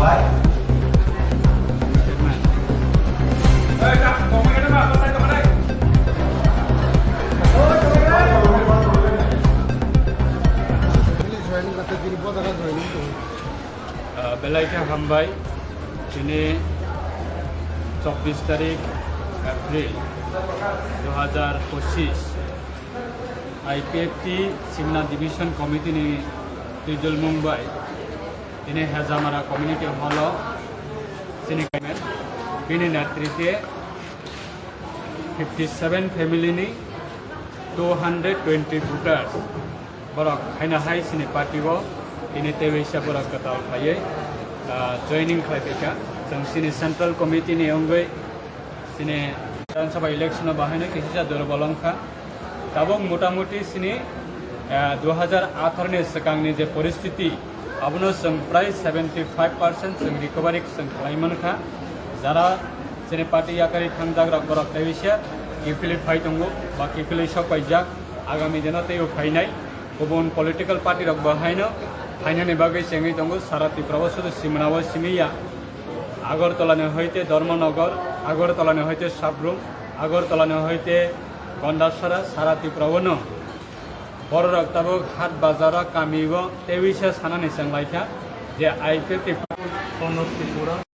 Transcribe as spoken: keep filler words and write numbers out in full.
Ah, belai khe hambai, tini chobbish tarik April dui hajar pochis, I P F T Simna Division Committee ni twijlmung bai tini Hejamara Community Hall o chini bini netrite fifty seven family ni two hundred twenty voters borok haino hai chini party o tini tei waisa borok kwtal khaiwi, ah, joining khlai phaikha. Chwng chini Central Committee ni wngwi chini Bidhan Sabha election o bahaino kisa durbol wngkha. Tabuk motamuti chini, ah, dui hajar atharo ni swkangni je poristiti, abono chwng prai seventy five percent chwng recovery chwng khlai mankha. Jara chini party yakarwi thangjak rok borok tei waisa kiphilwi phai tongo ba kiphilwi sok paijak. Agami dino teibo phainai, kubun political party rok bo haino phainani bagwi chengwi tongo. Sara Tripura o sudu Simna o simi ya, Agartala ni hoite Dharmanagar, Agartala ni hoite Sabrum, Agartala ni hoite Gandasara, sara Tripura o no borok rok tabuk hat bazar o kami o tei waisa sanani chwng laikha je I P F T Tripura.